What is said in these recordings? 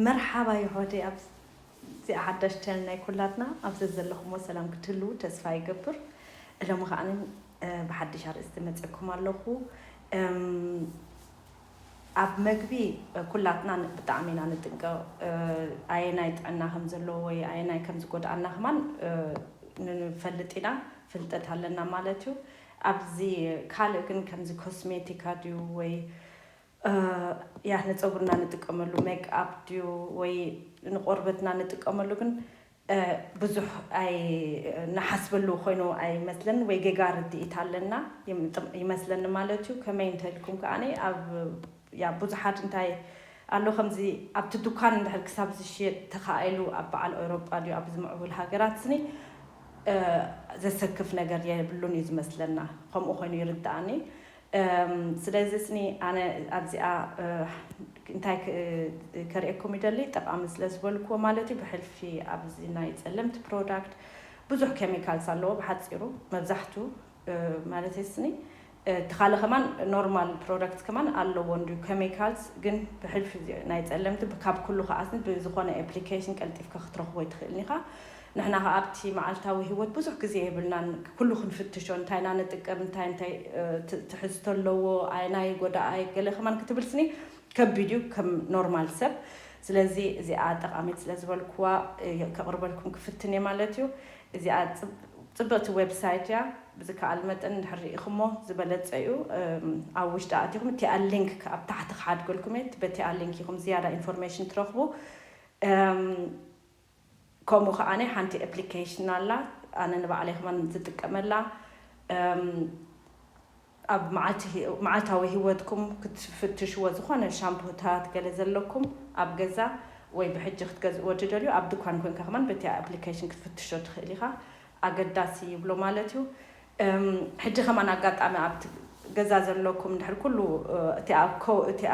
መርሓባ ይሖደይ ኣብ እዚኣ ሓዳሽ ቻነል ናይ ኩላትና ኣብዚ ዘለኹሞ ሰላም ክትህልዉ ተስፋ ይገብር። እሎም ከዓኒ ብሓድሽ ኣርእስቲ መፀኩም ኣለኹ። ኣብ መግቢ ኩላትና ብጣዕሚ ኢና ንጥንቀቕ። ኣየናይ ጥዕና ከም ዘለዎ ወይ ኣየናይ ከም ዝጎድኣና ከማን ንፈልጥ ኢና፣ ፍልጠት ኣለና ማለት እዩ። ኣብዚ ካልእ ግን ከምዚ ኮስሜቲካ ድዩ ወይ ያ ንፀጉርና ንጥቀመሉ ሜክ ኣፕ ድዩ ወይ ንቆርበትና ንጥቀመሉ ግን ብዙሕ ኣይ ንሓስበሉ ኮይኑ ኣይመስለን ወይ ጌጋ ርድኢት ኣለና ይመስለኒ ማለት እዩ። ከመይ እንተልኩም ከዓኒ ኣብ ያ ብዙሓት እንታይ ኣሎ ከምዚ ኣብቲ ዱካን እንድሕር ክሳብ ዝሽየጥ ተኻኢሉ ኣብ በዓል ኤውሮጳ ድዩ ኣብ ዝምዕቡል ሃገራት ስኒ ዘሰክፍ ነገር የብሉን እዩ ዝመስለና። ከምኡ ኮይኑ ይርድኣኒ። ስለዚ ስኒ ኣነ ኣብዚኣ እንታይ ከርእየኩም ይደሊ ጠቃሚ ስለ ዝበልክዎ ማለት እዩ። ብሕልፊ ኣብዚ ናይ ጸለምቲ ፕሮዳክት ብዙሕ ኬሚካልስ ኣለዎ። ብሓፂሩ መብዛሕቱ ማለት ስኒ እቲ ካልእ ከማን ኖርማል ፕሮዳክት ከማን ኣለዎ እንድዩ ኬሚካልስ ግን ብሕልፊ ናይ ጸለምቲ ካብ ኩሉ ከዓስኒ ብዝኾነ ኣፕሊኬሽን ቀልጢፍካ ክትረኽቦ ይትኽእል ኢኻ። ንሕና ከ ኣብቲ መዓልታዊ ህይወት ብዙሕ ግዜ የብልናን ኩሉ ክንፍትሾ እንታይ ኢና ንጥቀም እንታይ እንታይ ትሕዝቶ ኣለዎ ኣየናይ ጎዳኣይ ገለ ከማን ክትብል ስኒ ከቢድ እዩ ከም ኖርማል ሰብ። ስለዚ እዚኣ ጠቃሚት ስለ ዝበልክዋ ከቅርበልኩም ክፍትን እየ ማለት እዩ። እዚኣ ፅብቅቲ ዌብሳይት እያ። ብዝከኣል መጠን እንድሕር ርኢኹሞ ዝበለፀ እዩ። ኣብ ውሽጢ ኣቲኹም እቲኣ ሊንክ ኣብ ታሕቲ ክሓድገልኩም እየ። በቲኣ ሊንክ ኢኹም ዝያዳ ኢንፎርሜሽን ትረኽቡ። ከምኡ ከዓኒ ሓንቲ ኣፕሊኬሽን ኣላ ኣነ ንባዕለይ ከማን ዝጥቀመላ ኣብ መዓልታዊ ህይወትኩም ክትፍትሽዎ ዝኾነ ሻምፖታት ገለ ዘለኩም ኣብ ገዛ ወይ ብሕጂ ክትገዝእዎ ትደልዩ ኣብ ድኳን ኮንካ ከማን በቲ ኣፕሊኬሽን ክትፍትሾ ትኽእል ኢኻ። ኣገዳሲ ይብሎ ማለት እዩ። ሕጂ ከማን ኣጋጣሚ ኣብቲ ገዛ ዘለኩም እንድሕር ኩሉ እቲኣ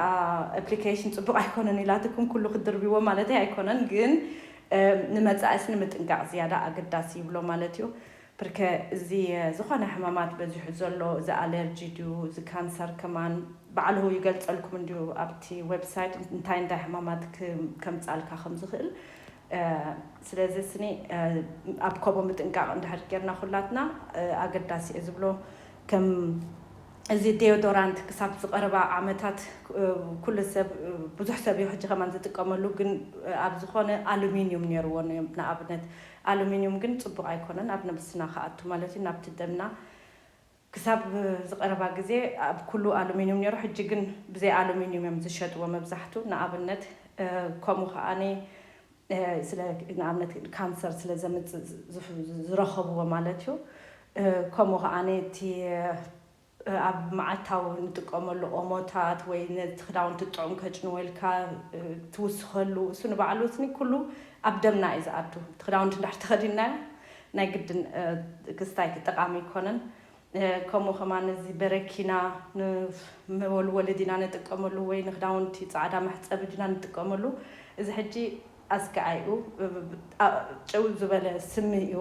ኣፕሊኬሽን ፅቡቅ ኣይኮነን ኢላትኩም ኩሉ ክትድርብዎ ማለተይ ኣይኮነን ግን ንመፃኢስ ንምጥንቃቅ ዝያዳ ኣገዳሲ ይብሎ ማለት እዩ። ብርከ እዚ ዝኾነ ሕማማት በዚሑ ዘሎ እዚ ኣለርጂ ድዩ እዚ ካንሰር ከማን ባዕሉ ይገልፀልኩም እንድዩ ኣብቲ ዌብሳይት እንታይ እንታይ ሕማማት ከምፃልካ ከምዝኽእል። ስለዚ ስኒ ኣብ ኮቦ ምጥንቃቅ እንድሕር ጌርና ኩላትና ኣገዳሲ እየ ዝብሎ። ከም እዚ ዴዮዶራንት ክሳብ ዝቀረባ ዓመታት ኩሉ ሰብ ብዙሕ ሰብ እዩ ሕጂ ከማን ዝጥቀመሉ ግን ኣብ ዝኾነ ኣሉሚኒዩም ነይርዎ ንኣብነት ኣሉሚኒዩም ግን ፅቡቅ ኣይኮነን ኣብ ነብስና ከኣቱ ማለት እዩ ናብቲ ደምና ክሳብ ዝቀረባ ግዜ ኣብ ኩሉ ኣሉሚኒዩም ነይሩ ሕጂ ግን ብዘይ ኣሉሚኒዩም እዮም ዝሸጥዎ መብዛሕቱ ንኣብነት ከምኡ ከዓኒ ስለ ንኣብነት ካንሰር ስለ ዘምፅእ ዝረኸብዎ ማለት እዩ። ከምኡ ከዓኒ እቲ ኣብ መዓልታዊ ንጥቀመሉ ኦሞታት ወይ ነቲ ክዳውንቲ ጥዑም ከጭንወልካ ትውስኸሉ እሱ ንባዕሉ ስኒ ኩሉ ኣብ ደምና እዩ ዝኣቱ። እቲ ክዳውንቲ እንድሕር ተኸዲንናዮ ናይ ግድን ክስታይ ጠቃሚ ኣይኮነን። ከምኡ ከማን እዚ በረኪና ንመወልወሊ ዲና ንጥቀመሉ ወይ ንክዳውንቲ ፃዕዳ መሕፀቢ ዲና ንጥቀመሉ እዚ ሕጂ ኣስጋኣይ እዩ። ጭው ዝበለ ስሚ እዩ።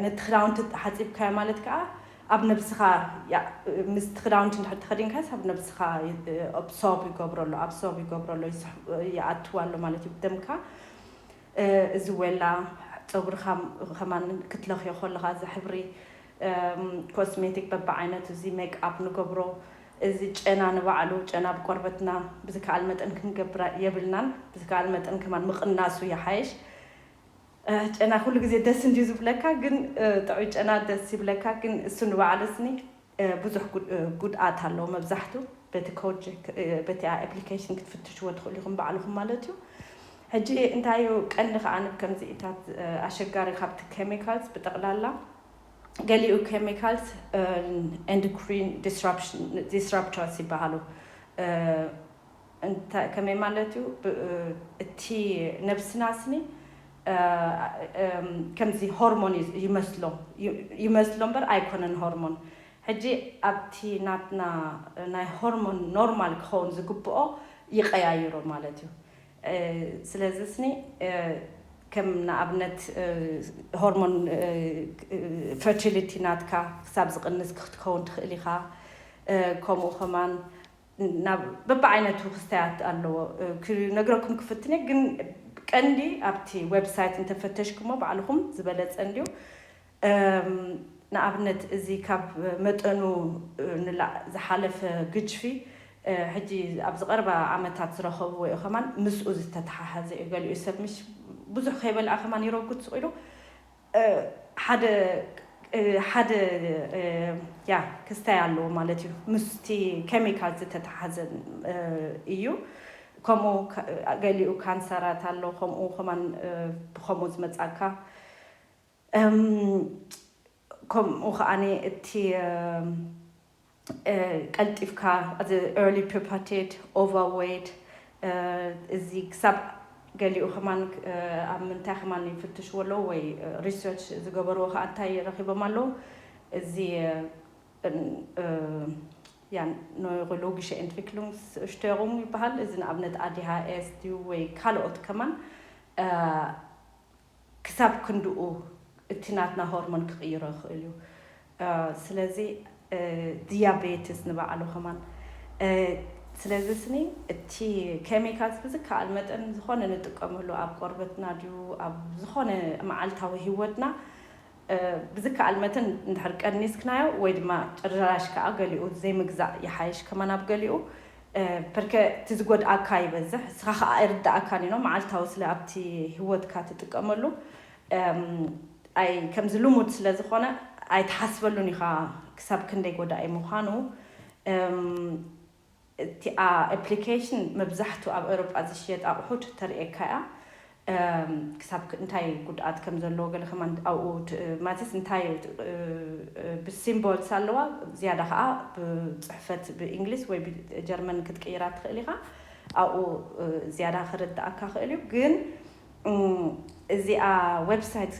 ነቲ ክዳውንቲ ሓፂብካዮ ማለት ከዓ ኣብ ነብስኻ ምስቲ ክዳውንቲ እንድሕር ተኸዲንካስ ኣብ ነብስኻ ኣብሶርብ ይገብረሉ ኣብሶርብ ይገብረሉ ይኣትዋ ኣሎ ማለት እዩ ደምካ። እዚ ወላ ፀጉርኻ ከማን ክትለኽዮ ከለኻ እዚ ሕብሪ ኮስሜቲክ በብዓይነቱ እዚ ሜክኣፕ ንገብሮ እዚ ጨና ንባዕሉ ጨና ብቆርበትና ብዝከኣል መጠን ክንገብር የብልናን። ብዝከኣል መጠን ከማን ምቕናሱ ይሓይሽ። ጨና ኩሉ ግዜ ደስ እንድዩ ዝብለካ ግን ጥዑይ ጨና ደስ ይብለካ ግን እሱ ንባዕሉ ስኒ ብዙሕ ጉድኣት ኣለዎ መብዛሕቱ በቲ ኮጅ በቲ ኣፕሊኬሽን ክትፍትሽዎ ትኽእሉ ኢኹም ባዕልኹም ማለት እዩ። ሕጂ እንታይ እዩ ቀንዲ ከዓ ንብ ከምዚኢታት ኣሸጋሪ ካብቲ ኬሚካልስ ብጠቕላላ ገሊኡ ኬሚካልስ ኤንዶክሪን ዲስራፕተርስ ይበሃሉ። ከመይ ማለት እዩ? እቲ ነብስና ስኒ ከምዚ ሆርሞን ይመስሎ ይመስሎ እምበር ኣይኮነን ሆርሞን። ሕጂ ኣብቲ ናትና ናይ ሆርሞን ኖርማል ክኸውን ዝግብኦ ይቀያይሮ ማለት እዩ። ስለዚ ስኒ ከም ንኣብነት ሆርሞን ፈርቲሊቲ ናትካ ክሳብ ዝቕንስ ክትከውን ትኽእል ኢኻ። ከምኡ ከማን ናብ በብዓይነቱ ክስታያት ኣለዎ። ክነግረኩም ክፍትነ ግን ቀንዲ ኣብቲ ዌብሳይት እንተፈተሽኩሞ ባዕልኹም ዝበለጸ እንዲዩ። ንኣብነት እዚ ካብ መጠኑ ንላዕ ዝሓለፈ ግጅፊ ሕጂ ኣብዚ ቀረባ ዓመታት ዝረኸብዎ እዩ። ከማን ምስኡ ዝተተሓሓዘ እዩ። ገሊኡ ሰብ ምሽ ብዙሕ ከይበልኣ ከማን ይረጉት ስቕ ኢሉ ሓደ ሓደ ያ ክስታይ ኣለዎ ማለት እዩ። ምስቲ ኬሚካል ዝተተሓዘ እዩ። ከምኡ ገሊኡ ካንሰራት ኣሎ። ከምኡ ከማን ብከምኡ ዝመጻካ ከምኡ ከዓኒ እቲ ቀልጢፍካ እዚ early puberty፣ overweight፣ እዚ ክሳብ ገሊኡ ከማን ኣብ ምንታይ ከማን ይፍትሽዎ ኣለዉ ወይ ሪሰርች ዝገበርዎ ከዓ እንታይ ረኪቦም ኣለዉ? እዚ ያ neurologische Entwicklungsstörung ይበሃል። እዚ ንኣብነት ADHS ድዩ ወይ ካልኦት ከማን ክሳብ ክንድኡ እቲ ናትና ሆርሞን ክቕይሮ ይኽእል እዩ። ስለዚ ዲያቤትስ ንባዕሉ ከማን ስለዚ ስኒ እቲ ኬሚካልስ ብዝከኣል መጠን ዝኾነ ንጥቀመሉ ኣብ ቆርበትና ድዩ ኣብ ዝኾነ መዓልታዊ ህይወትና ብዝከኣል መጠን እንድሕር ቀኒስክናዮ ወይ ድማ ጭራሽ ከዓ ገሊኡ ዘይምግዛእ ይሓይሽ። ከማን ኣብ ገሊኡ ፐርከ እቲ ዝጎድኣካ ይበዝሕ፣ እስኻ ከዓ ኣይርዳእካን ኢኖ መዓልታዊ ስለ ኣብቲ ህይወትካ ትጥቀመሉ ኣይ ከምዚ ልሙድ ስለ ዝኾነ ኣይትሓስበሉን ኢኻ ክሳብ ክንደይ ጎዳኢ ምዃኑ። እቲኣ ኣፕሊኬሽን መብዛሕቱ ኣብ ኤውሮጳ ዝሽየጥ ኣቑሑት ተርእየካ እያ። ክሳብ እንታይ ጉድኣት ከም ዘለዎ ገለ ከማን ኣብኡ ማለትስ እንታይ ብሲምቦልስ ኣለዋ። ዝያዳ ከዓ ብፅሕፈት ብእንግሊዝ ወይ ብጀርመን ክትቅይራ ትኽእል ኢኻ። ኣብኡ ዝያዳ ክርዳእካ ክእል እዩ። ግን እዚኣ ዌብሳይት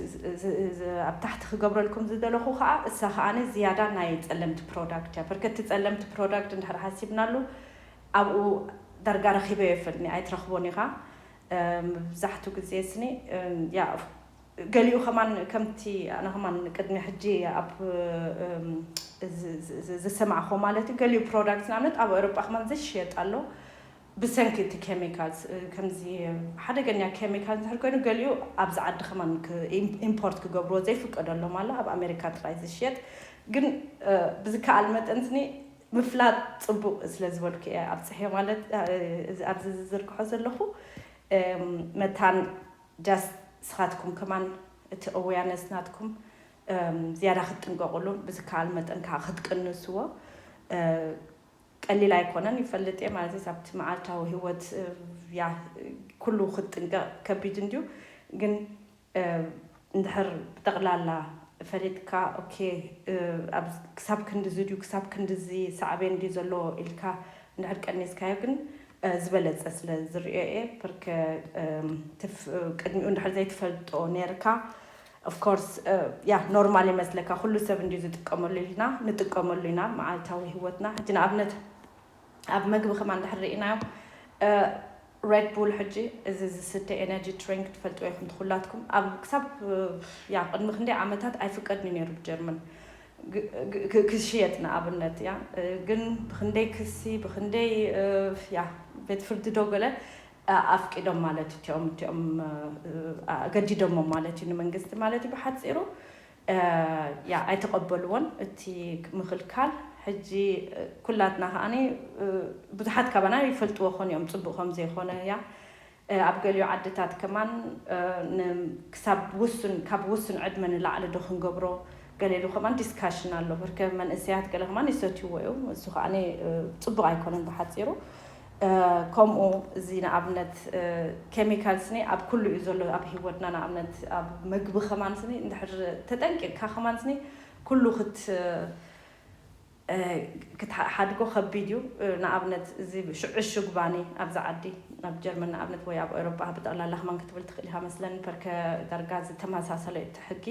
ኣብ ታሕቲ ክገብረልኩም ዝደለኹ ከዓ እሳ ከዓ ዝያዳ ናይ ፀለምቲ ፕሮዳክት እያ። በርከቲ ፀለምቲ ፕሮዳክት እንድሕር ሓሲብናሉ ኣብኡ ዳርጋ ረኺበ የፈልኒ ኣይትረኽቦን ኢኻ። መብዛሕቱ ግዜ ስኒ ያ ገሊኡ ከማን ከምቲ ኣነ ከማን ቅድሚ ሕጂ ኣብ ዝሰማዕኮ ማለት እዩ። ገሊኡ ፕሮዳክት ንኣብነት ኣብ ኤውሮጳ ከማን ዝሽየጥ ኣሎ ብሰንኪ እቲ ኬሚካልስ። ከምዚ ሓደገኛ ኬሚካል እንድሕር ኮይኑ ገሊኡ ኣብዚ ዓዲ ከማን ኢምፖርት ክገብርዎ ዘይፍቀደሎም ኣሎ። ኣብ ኣሜሪካ ጥራይ ዝሽየጥ ግን ብዝከኣል መጠን ስኒ ምፍላጥ ፅቡቅ ስለ ዝበልኩ እየ ኣብፅሐ ማለት ኣብዚ ዝዝርግሖ ዘለኹ መታን just ስኻትኩም ከማን እቲ ኣዌርነስ ናትኩም ዝያዳ ክትጥንቀቁሉ ብዝከኣል መጠን ከዓ ክትቅንስዎ ቀሊል ኣይኮነን። ይፈልጥ እየ ማለት ኣብቲ መዓልታዊ ህይወት ያ ኩሉ ክትጥንቀቅ ከቢድ እንድዩ ግን እንድሕር ብጠቕላላ ፈሊጥካ ኦኬ ክሳብ ክንድዚ ድዩ ክሳብ ክንድዚ ሳዕቤን ድዩ ዘለዎ ኢልካ እንድሕር ቀኒስካዮ ግን ዝበለፀ ስለ ዝሪኦ እየ። ብርከ ቅድሚኡ እንድሕር ዘይትፈልጦ ነርካ ኦፍኮርስ ያ ኖርማል ይመስለካ ኩሉ ሰብ እንድዩ ዝጥቀመሉ ኢልና ንጥቀመሉ ኢና መዓልታዊ ህይወትና። ሕጂ ንኣብነት ኣብ መግቢ ከማ እንድሕር ርኢናዮ ሬድ ቡል ሕጂ እዚ ዝስተ ኤነርጂ ድሪንክ ትፈልጥዎ ኢኹም ትኩላትኩም ኣብ ክሳብ ያ ቅድሚ ክንደይ ዓመታት ኣይፍቀድን እዩ ነይሩ ብጀርመን ክሽየጥ ንኣብነት ያ ግን ብክንደይ ክሲ ብክንደይ ያ ቤት ፍርዲ ዶ ገለ ኣፍቂዶም ማለት እቲኦም እቲኦም ገዲዶሞ ማለት እዩ ንመንግስቲ ማለት እዩ ብሓፂሩ ያ ኣይተቐበልዎን እቲ ምኽልካል። ሕጂ ኩላትና ከዓኒ ብዙሓት ካባና ይፈልጥዎ ኾን እዮም ፅቡቕ ከም ዘይኾነ ያ ኣብ ገሊኡ ዓድታት ከማን ክሳብ ውሱን ካብ ውሱን ዕድመ ንላዕሊ ዶ ክንገብሮ ገሌሉ ከማን ዲስካሽን ኣሎ። ብርከ መንእሰያት ገለ ከማን ይሰትይዎ እዩ። እሱ ከዓኒ ፅቡቕ ኣይኮነን ብሓፂሩ። ከምኡ እዚ ንኣብነት ኬሚካልስ ኒ ኣብ ኩሉ እዩ ዘሎ ኣብ ህይወትና ንኣብነት ኣብ መግቢ ከማንስ ኒ እንድሕር ተጠንቂቕካ ከማንስ ኒ ኩሉ ክት ክትሓድጎ ከቢድ እዩ። ንኣብነት እዚ ሽዑ ሽጉባኒ ኣብዚ ዓዲ ኣብ ጀርመን ንኣብነት ወይ ኣብ ኤሮጳ ብጠቕላላ ከማን ክትብል ትኽእል ኢኻ መስለን ፐርከ ዳርጋ ዝተመሳሰለ እቲ ሕጊ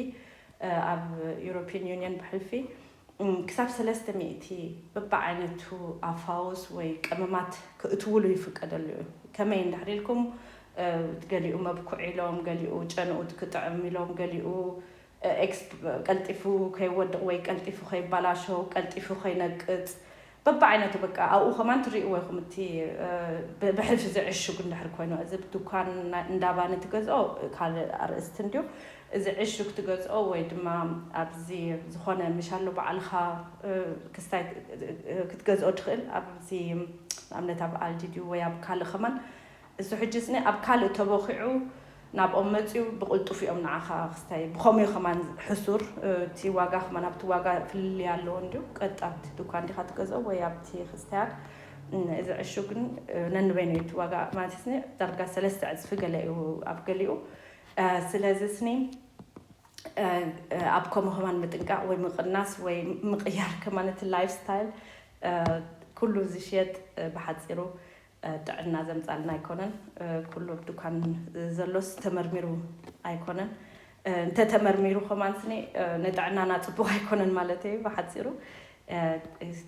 ኣብ ዩሮፒን ዩኒየን ብሕልፊ ክሳብ ሰለስተ ሚእቲ በብዓይነቱ ኣፋውስ ወይ ቀመማት ክእትውሉ ይፍቀደሉ እዩ። ከመይ እንድሕር ኢልኩም ገሊኡ መብኩዕ ኢሎም፣ ገሊኡ ጨንኡ ክጥዕም ኢሎም፣ ገሊኡ ቀልጢፉ ከይወድቕ ወይ ቀልጢፉ ከይባላሾ፣ ቀልጢፉ ከይነቅጽ፣ በብዓይነቱ በቃ ኣብኡ ከማን ትሪእዎ ኢኹም። እቲ ብሕልፊ ዝዕሹግ እንድሕር ኮይኑ፣ እዚ ብዱኳን እንዳባኒ ትገዝኦ ካልእ ኣርእስቲ እንድዩ። እዚ ዕሹግ ትገዝኦ ወይ ድማ ኣብዚ ዝኾነ ምሻሎ ባዕልኻ ክስታይ ክትገዝኦ ትኽእል። ኣብዚ ንኣብነት ኣብ ኣልዲ ድዩ ወይ ኣብ ካልእ ከማን። እሱ ሕጂ ስኒ ኣብ ካልእ ተቦኺዑ ናብኦም መፅዩ ብቕልጡፍ እዮም ንዓኻ ክስታይ። ብኸምኡ ከማን ሕሱር እቲ ዋጋ ከማን ኣብቲ ዋጋ ፍልልይ ኣለዎ እንድዩ። ቀጥ ኣብቲ ድኳን ዲኻ ትገዝኦ ወይ ኣብቲ ክስታያት። እዚ ዕሹግ ግን ነንበይኑ እዩ እቲ ዋጋ ማለት ስኒ ዳርጋ ሰለስተ ዕፅፊ ገለ እዩ ኣብ ገሊኡ። ስለዚ ስኒ ኣብ ከምኡ ከማን ምጥንቃቕ ወይ ምቕናስ ወይ ምቕያር ከማን እቲ ላይፍ ስታይል ኩሉ ዝሽየጥ ብሓፂሩ ጥዕና ዘምፃልና ኣይኮነን። ኩሉ ኣብ ድኳን ዘሎስ ተመርሚሩ ኣይኮነን። እንተተመርሚሩ ከማን ስኒ ንጥዕናና ፅቡቕ ኣይኮነን ማለት እዩ ብሓፂሩ።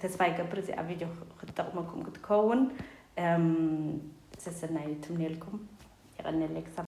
ተስፋ ይገብር እዚኣ ቪድዮ ክትጠቕመኩም ክትከውን። ሰሰናዩ ትምኔልኩም። የቐንየለይ ክሳብ